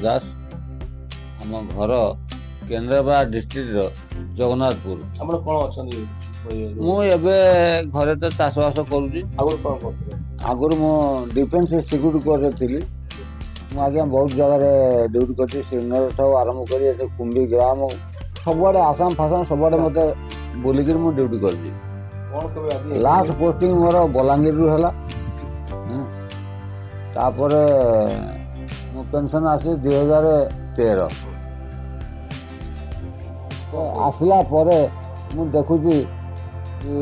ଦାସ। ଆମ ଘର କେନ୍ଦ୍ରାପଡ଼ା ଡିଷ୍ଟ୍ରିକ୍ଟର ଜଗନ୍ନାଥପୁର। ଆପଣ କ'ଣ ଅଛନ୍ତି? ମୁଁ ଏବେ ଘରେ ତ ଚାଷବାସ କରୁଛି। ଆଗରୁ କ'ଣ କରୁଥିଲେ? ଆଗରୁ ମୁଁ ଡିଫେନ୍ସ ସିକ୍ୟୁରିଟି କୋର୍ସରେ ଥିଲି। ମୁଁ ଆଜ୍ଞା ବହୁତ ଜାଗାରେ ଡ୍ୟୁଟି କରିଛି। ଶ୍ରୀନଗର ଠାରୁ ଆରମ୍ଭ କରି ଏଠି କୁମ୍ଭୀ ଗ୍ରାମ, ସବୁଆଡ଼େ, ଆସାମ ଫାସାମ ସବୁଆଡ଼େ ମୋତେ ବୁଲିକିରି ମୁଁ ଡ୍ୟୁଟି କରିଛି। କ'ଣ କେବେ ଆଜି ଲାଷ୍ଟ ପୋଷ୍ଟିଂ ମୋର ବଲାଙ୍ଗୀରରୁ ହେଲା। ତାପରେ ମୁଁ ପେନସନ୍ ଆସିଲି 2013। ତ ଆସିଲା ପରେ ମୁଁ ଦେଖୁଛି କି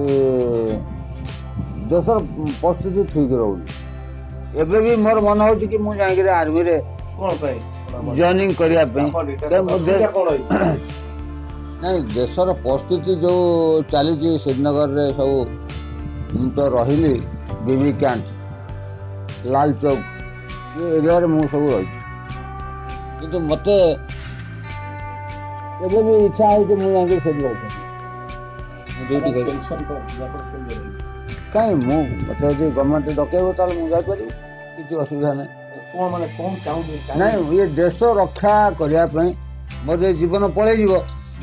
ଦେଶର ପରିସ୍ଥିତି ଠିକ୍ ରହୁନି। ଏବେ ବି ମୋର ମନ ହେଉଛି କି ମୁଁ ଯାଇକିରି ଆର୍ମିରେ କ'ଣ ପାଇଁ ଜଏନିଂ କରିବା ପାଇଁ। ଆପଣ ଅସୁବିଧା କ'ଣ ହେଇଛି? ନାଇଁ, ଦେଶର ପରିସ୍ଥିତି ଯେଉଁ ଚାଲିଛି ଶ୍ରୀନଗରରେ ସବୁ, ମୁଁ ତ ରହିଲି ବିବି କ୍ୟାଣ୍ଟ, ଲାଲ ଚୌକ ଏ ଏରିଆରେ ମୁଁ ସବୁ ରହିଛି। କିନ୍ତୁ ମୋତେ ଏବେ ବି ଇଚ୍ଛା ହେଉଛି ମୁଁ ଯାଇକି ସେଠି ରହିପାରିବି, ମୁଁ ଡ୍ୟୁଟି କରିବି। ପେନସନ୍ କ'ଣ ଆପଣ କେମିତି ରହିବେ? କାଇଁ, ମୁଁ ମୋତେ ଯଦି ଗଭର୍ଣ୍ଣମେଣ୍ଟ ଡକେଇବ ତାହେଲେ ମୁଁ ଯାଇପାରିବି, କିଛି ଅସୁବିଧା ନାହିଁ। କ'ଣ ମାନେ କ'ଣ ଚାହୁଁଛନ୍ତି? ନାଇଁ, ଇଏ ଦେଶ ରକ୍ଷା କରିବା ପାଇଁ ମୋର ଯଦି ଜୀବନ ପଳେଇଯିବ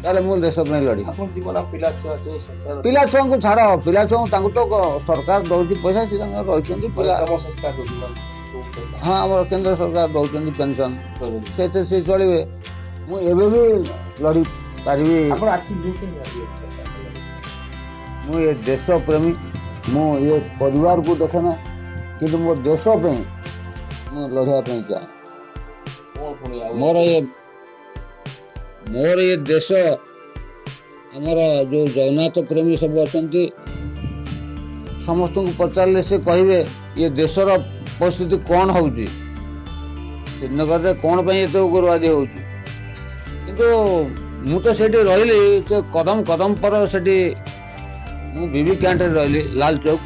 ତାହେଲେ ମୁଁ ଦେଶ ପାଇଁ ଲଢ଼ିବି। ଆପଣ ଜୀବନ, ପିଲା ଛୁଆ ଅଛି, ସଂସାର? ପିଲା ଛୁଆଙ୍କୁ ଛାଡ଼, ପିଲା ଛୁଆଙ୍କୁ ତାଙ୍କୁ ତ ସରକାର ଦଉଛି ପଇସା, ସେ ତାଙ୍କର ରହିଛନ୍ତି ପିଲା। ତମ ସରକାର ଦଉଛି ମାନେ ଯୋଉ ପଇସା? ହଁ, ଆମର କେନ୍ଦ୍ର ସରକାର ଦଉଛନ୍ତି ପେନସନ୍, ଦଉଛନ୍ତି। ସେଥିରେ ସେ ଚଳିବେ। ମୁଁ ଏବେ ବି ଲଢ଼ି ପାରିବି। ଆପଣ ଆର୍ଥିକ ଡ୍ୟୁଟି କାହିଁ? ମୁଁ ଏ ଦେଶ ପ୍ରେମୀ। ମୁଁ ଏ ପରିବାରକୁ ଦେଖେ ନା, କିନ୍ତୁ ମୋ ଦେଶ ପାଇଁ ମୁଁ ଲଢ଼ିବା ପାଇଁ ଚାହେଁ। କ'ଣ ପୁଣି ଆଉ ମୋର ଏ ଦେଶ, ଆମର ଯେଉଁ ଜଗନ୍ନାଥ ପ୍ରେମୀ ସବୁ ଅଛନ୍ତି, ସମସ୍ତଙ୍କୁ ପଚାରିଲେ ସେ କହିବେ ଇଏ ଦେଶର ପରିସ୍ଥିତି କ'ଣ ହେଉଛି, ଶ୍ରୀନଗରରେ କ'ଣ ପାଇଁ ଏତେ ଉଗ୍ରବାଦୀ ହେଉଛି। କିନ୍ତୁ ମୁଁ ତ ସେଠି ରହିଲି, ସେ କଦମ କଦମ ପର ସେଠି ମୁଁ ବିବି କ୍ୟାଣ୍ଟରେ ରହିଲି, ଲାଲ ଚୌକ।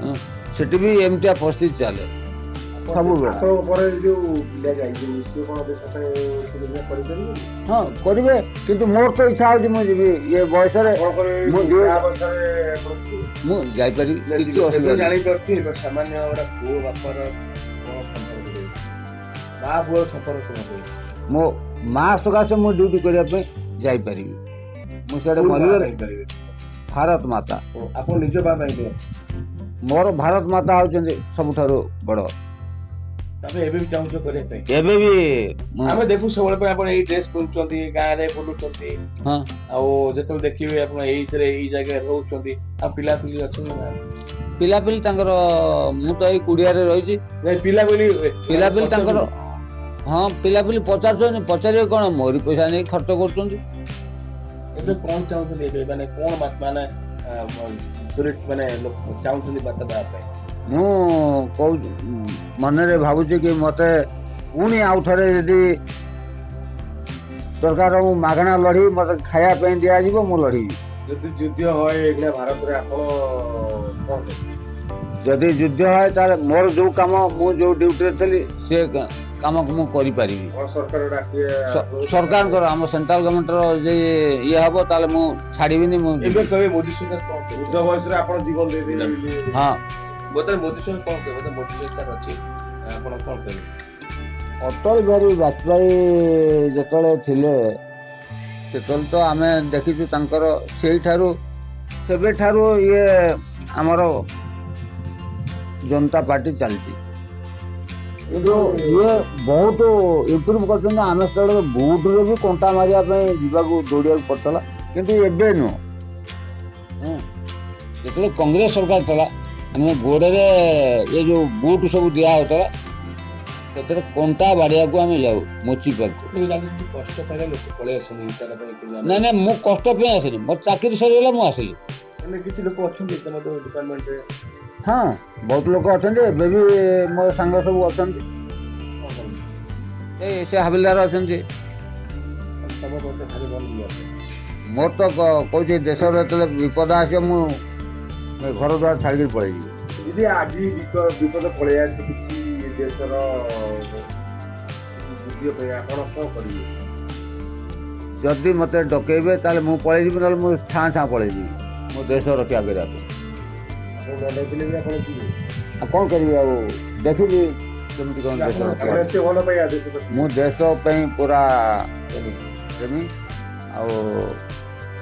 ହଁ, ସେଠି ବି ଏମିତିଆ ପରିସ୍ଥିତି ଚାଲେ ସବୁବେଳେ। ଆପଣଙ୍କ ପରେ ଯୋଉ ପିଲା ଯାଇଛି, ସିଏ କ'ଣ ଦେଶ ପାଇଁ ସୁରକ୍ଷା କରିପାରିବେ? ହଁ, କରିବେ। କିନ୍ତୁ ମୋର ତ ଇଚ୍ଛା ହେଉଛି ମୁଁ ଯିବି ଇଏ ବୟସରେ। କ'ଣ କରିବେ? ମୁଁ ବୟସରେ ଆପଣ ଯିବେ? ମୁଁ ଯାଇପାରିବି, କିଛି ଅସୁବିଧା ନାହିଁ। ଜାଣିପାରୁଛି ଏବେ ସାମାନ୍ୟ ଗୋଟେ ପୁଅ ବାପାର କ'ଣ ସମ୍ପର୍କ ରହିଛି, ମା ପୁଅର ସମ୍ପର୍କ କ'ଣ ରହିଛି? ମୋ ମା ସକାଶେ ମୁଁ ଡ୍ୟୁଟି କରିବା ପାଇଁ ଯାଇପାରିବି। ମୁଁ ସିଆଡ଼େ ମରିଗଲେ ଯାଇପାରିବେ? ଭାରତ ମାତା। ଆପଣ ନିଜ ମା ପାଇଁ କଣ? ମୋର ଭାରତ ମାତା ହେଉଛନ୍ତି ସବୁଠାରୁ ବଡ଼। ତାପରେ ଏବେ ବି ଚାହୁଁଛ କରିବା ପାଇଁ? ଏବେ ବି ମୁଁ ଆମେ ଦେଖୁ ସବୁବେଳେ ପାଇଁ ଆପଣ ଏଇ ଡ୍ରେସ ପିନ୍ଧୁଛନ୍ତି, ଗାଁରେ ବୁଲୁଛନ୍ତି। ହଁ। ଆଉ ଯେତେବେଳେ ଦେଖିବେ ଆପଣ ଏଇଥିରେ ଏଇ ଜାଗାରେ ରହୁଛନ୍ତି। ଆଉ ପିଲାପିଲି ଅଛନ୍ତି ନା? ପିଲାପିଲି ତାଙ୍କର, ମୁଁ ତ ଏଇ କୁଡ଼ିଆରେ ରହିଛି। ନାଇଁ, ପିଲାପିଲି ପିଲାପିଲି ତାଙ୍କର, ହଁ, ପିଲାପିଲି ପଚାରୁଛନ୍ତି। ପଚାରିବେ କ'ଣ, ମୋରି ପଇସା ନେଇ ଖର୍ଚ୍ଚ କରୁଛନ୍ତି। ଏବେ କଣ ଚାହୁଁଛନ୍ତି? ଏବେ ମାନେ କଣ ମାନେ ସୁରକ୍ଷା ମାନେ ଚାହୁଁଛନ୍ତି ବାର୍ତ୍ତା ଦେବା ପାଇଁ? ମୁଁ କହୁଛି, ମନରେ ଭାବୁଛି କି ମୋତେ ପୁଣି ଆଉ ଥରେ ଯଦି ଦରକାର ମୁଁ ମାଗଣା ଲଢ଼ିବି। ମୋତେ ଖାଇବା ପାଇଁ ଦିଆଯିବ, ମୁଁ ଲଢ଼ିବି। ଯଦି ଯୁଦ୍ଧ হয় ଏଇଖିଣା ଭାରତରେ, ଆପଣ କଣ କରିବେ? ଯଦି ଯୁଦ୍ଧ হয় ତାହେଲେ ମୋର ଯେଉଁ କାମ, ମୁଁ ଯେଉଁ ଡ୍ୟୁଟିରେ ଥିଲି, ସେ କାମକୁ ମୁଁ କରିପାରିବି। କଣ ସରକାର ଡାକିବେ? ସରକାରଙ୍କର, ଆମ ସେଣ୍ଟ୍ରାଲ ଗଭର୍ଣ୍ଣମେଣ୍ଟର ଯଦି ଇଏ ହବ ତାହେଲେ ମୁଁ ଛାଡ଼ିବିନି, ମୁଁ ଏବେ କହିବେ ମୋଦି ସରକାର କଣ କରିବେ? ବୃଦ୍ଧ ବୟସରେ ଆପଣ ଜୀବନ ଦେଇଦେବେ ବୋଲି। ହଁ। ବର୍ତ୍ତମାନ ମୋଦି ସରକାର କଣ କହିବେ? ବର୍ତ୍ତମାନ ମୋଦି ସରକାର ଅଛି, ଆପଣ କଣ କହିବେ? ଅଟଳ ବିହାରୀ ବାଜପେୟୀ ଯେତେବେଳେ ଥିଲେ ସେତେବେଳେ ତ ଆମେ ଦେଖିଛୁ ତାଙ୍କର, ସେଇଠାରୁ ସେବେଠାରୁ ଇଏ ଆମର ଜନତା ପାର୍ଟି ଚାଲିଛି। କିନ୍ତୁ ଇଏ ବହୁତ ଇମ୍ପ୍ରୁଭ୍ କରିଛନ୍ତି। ଆମେ ସେତେବେଳେ ବୁଟ୍ରେ ବି କଣ୍ଟା ମାରିବା ପାଇଁ ଯିବାକୁ ଦୌଡ଼ିବାକୁ ପଡ଼ୁଥିଲା, କିନ୍ତୁ ଏବେ ନୁହଁ। ହଁ, ଯେତେବେଳେ କଂଗ୍ରେସ ସରକାର ଥିଲା, ଆମେ ଗୋଡ଼ରେ ଏ ଯେଉଁ ବୁଟ୍ ସବୁ ଦିଆ ହେଉଥିଲା, ସେଥିରେ କଣ୍ଟା ବାଡ଼ିବାକୁ ଆମେ ଯାଉ ମୋଚି ପାଖକୁ। କିନ୍ତୁ ଜାଣିଛନ୍ତି, କଷ୍ଟ ପାଇଲେ ଲୋକ ପଳେଇ ଆସନ୍ତି ତାଙ୍କ ପାଇଁ, କିନ୍ତୁ ନାଇଁ ନାଇଁ, ମୁଁ କଷ୍ଟ ପାଇଁ ଆସିଲି। ମୋର ଚାକିରି ସରିଗଲା, ମୁଁ ଆସିଲି। ମାନେ କିଛି ଲୋକ ଅଛନ୍ତି ତମ ଡିପାର୍ଟମେଣ୍ଟରେ? ହଁ, ବହୁତ ଲୋକ ଅଛନ୍ତି। ଏବେ ବି ମୋ ସାଙ୍ଗ ସବୁ ଅଛନ୍ତି। କଣ କରନ୍ତି? ଏଇ ସେ ହାବିଲଦାର ଅଛନ୍ତି। ତମ ମୋତେ ଭାରି ଭଲ ଇଏ ଅଛି। ମୋର ତ କହୁଛି, ଦେଶର ଯେତେବେଳେ ବିପଦ ଆସିବ ମୁଁ ଘର ଦ୍ୱାର ଛାଡ଼ିକି ପଳେଇଯିବି। ଯଦି ଆଜି ବିପଦ ପଳେଇ ଆସେ କିଛି ଦେଶର ଯୁଦ୍ଧ ପାଇଁ, ଆପଣ କଣ କରିବେ? ଯଦି ମୋତେ ଡକେଇବେ ତାହେଲେ ମୁଁ ପଳେଇଯିବି, ନହେଲେ ମୁଁ ଛାଁ ଛାଁ ପଳେଇଯିବି ମୋ ଦେଶ ରକ୍ଷା କରିବା ପାଇଁ। ଆପଣ ନ ଡାକିଲେ ବି ଆପଣ ଯିବେ? ଆଉ କ'ଣ କରିବି? ଆଉ ଦେଖିବି କେମିତି କ'ଣ ଦେଶ ଆପଣ ଏତେ ଭଲ ପାଇବା ଦେଶ ପ୍ରତି। ମୁଁ ଦେଶ ପାଇଁ ପୁରା ପ୍ରେମୀ ଆଉ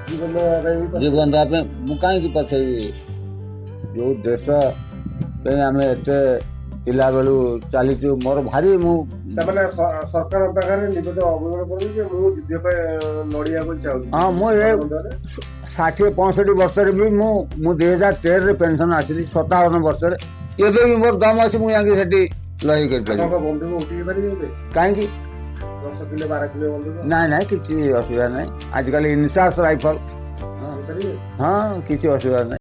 ଜୀବନ ଦେବା ପାଇଁ ବି ଜୀବନ ଦେବା ପାଇଁ ମୁଁ କାହିଁକି ପଛେଇବି? ଯୋଉ ଦେଶ ପାଇଁ ଆମେ ଏତେ ପିଲାବେଳୁ ଚାଲିଛୁ, ମୋର ଭାରି ମୁଁ ତାମାନେ ସରକାରଙ୍କ ପାଖରେ ନିବେଦନ ଅବଗତ କରିବି ଯେ ମୁଁ ଯୁଦ୍ଧ ପାଇଁ ଲଢିବାକୁ ଚାହୁଁଛି। ହଁ, ମୁଁ ଏ 60 65 ବର୍ଷରେ ବି ମୁଁ 2013ରେ ପେନସନ୍ ଆସିଲି, 57 ବର୍ଷରେ। ଏବେ ବି ମୋର ଦମ ଅଛି, ମୁଁ ଯାଇକି ସେଠି ଲଢ଼େଇ କରିପାରିବି। ଆପଣଙ୍କ ବନ୍ଧୁକ ଉଠେଇ ପାରିବେ ଏବେ? କାହିଁକି? 10 କିଲୋ 12 କିଲୋ ବନ୍ଧୁକ। ନାଇଁ ନାଇଁ, କିଛି ଅସୁବିଧା ନାହିଁ। ଆଜିକାଲି ଇନସାସ୍ ରାଇଫଲ। ଉଠେଇ ପାରିବେ? ହଁ, କିଛି ଅସୁବିଧା ନାହିଁ।